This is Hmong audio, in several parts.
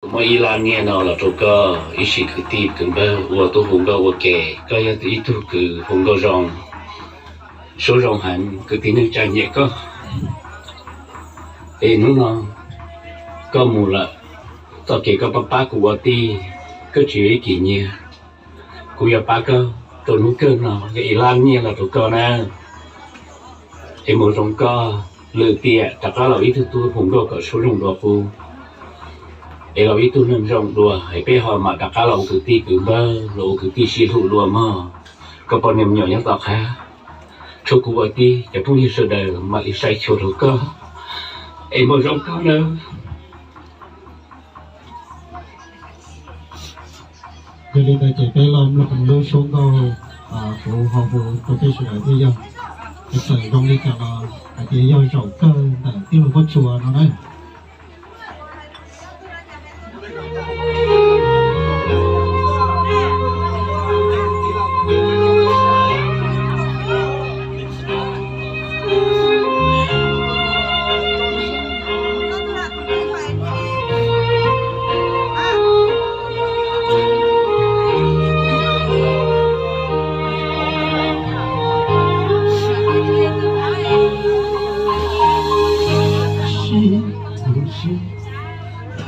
Kuv muab ib laj nyiaj no los rau koj, ib sim kwv tij kwv npawg ua tub hu nkauj ua ke, koj yog ib tug kws hu nkauj zoo, suab zoo heev, kwv tij neej tsa nyiam koj. Es hnub no koj mus lawm, txoj kev koj pab pab kuv ua tij, koj tsis yog ib kis nyiaj, kuv yuav pab koj rau hnub kawg no, yog ib laj nyiaj los rau koj na. Es mus zoo koj, lwm tiam rov qab los ib tug tub hu nkauj kom suab zoo dua qub, es los ib tug neeg zoo dua, es peb ho mam rov qab los ua kwv tij kwv npawg, los ua kwv tij sib hlub dua mog. Koj poj niam me nyuam nyob tom qab, tshuav kuv ua tij, cov phooj ywg sawv daws mam li saib xyuas rau koj, es mus zoo koj nawb. Yog li ntawd ces peb los mloog lub suab nkauj, kuv ho hu rau peb sawv daws thiaj yog, txawm zoo li cas los hais tias yog zaum kawg ntawm tij laug Huab Tsuas no na.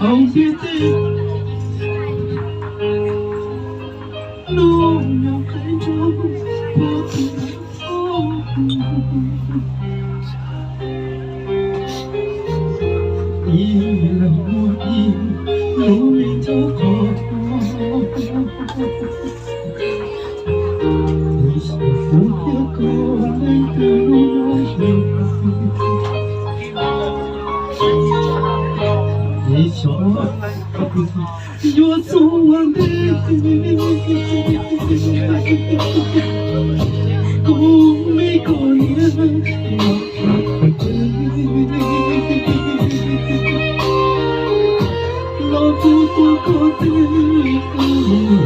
Thaum ntej tej lub nyuag qe ntsoo puag tim ib leeg muaj ib lub me ncauj qhov, kuv thiab koj leej twg lub hnub, es xyov yuav txog ua ntej, kuv me koj niam los los kuv tuaj koj tej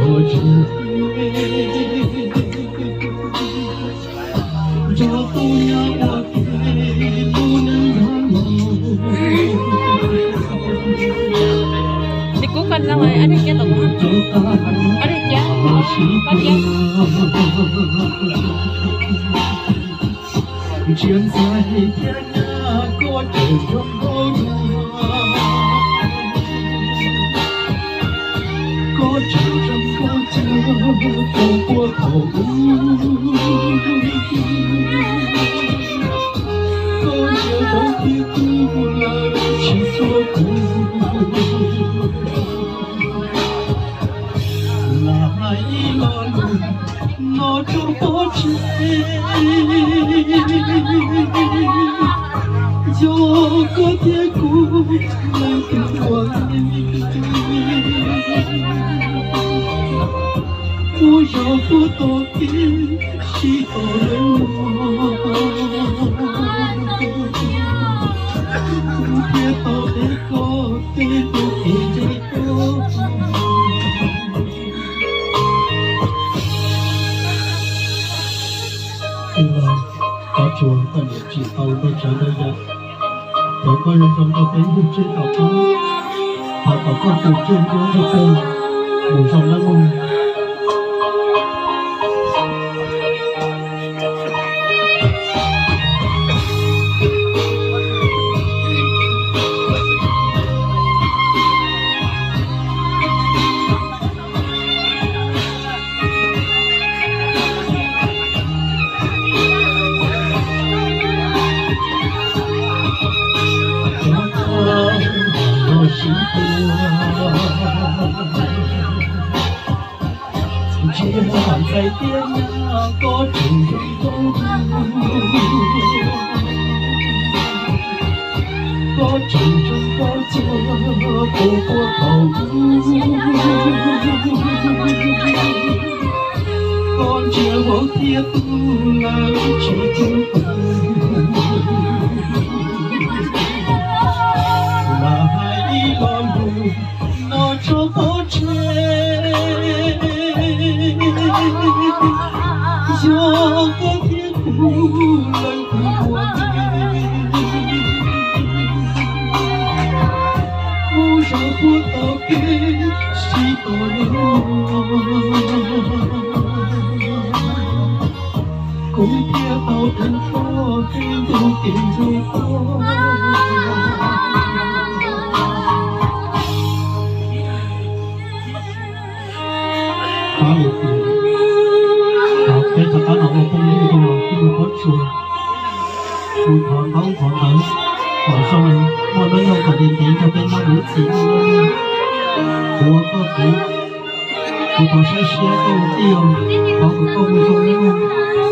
ua tsis nrog tus nyab ua ke lub neej nyob los. Li kuv koj no, ab deg kiab tau, ab deg kiab, ab deg kiab. Ntsia ntxhais thiab nyab koj tseem zoo nkauj dua, koj tseem zoo nkauj cuag tus puag thaum ub. Koj ntsia vauv thiab tub lawv tsis tshua kuv, lam hais ib lo lus no rau pov tseg, yog koj thiab kuv leej twg ua, kuv zov kuv tos kev sib tau lawm, kuv thiaj tau de koj tej tus kev ntsej koj. Tus los, koj tsuas koj niam tsim tau npawg tsawv npawg yau, cov koj zoo zoo rau peb ntug tseb tom qab, thov kom koj tus tseg ntiab nrog peb mus zoo nawb mog. Ntsia ntxhais thiab nyab koj tseem zoo nkauj, koj tseem zoo nkauj cuag tus puag thaum ub. Koj ntsia vauv thiab tub lawv tsis tshua kuv, lam hais ib lo lus no rau pov tseg, yog koj thiab kuv leej twg ua, kuv zov kuv tau kev Kuv thov ntaub thov ntawv kom zoo, muaj hnub nyoog kom ntev ntev rau peb nyob ua ib txhis ua luaj li. Kuv ua koj kuv, kuv thov saib siab koj ua tij os, thov kom koj mus zoo ib hnub.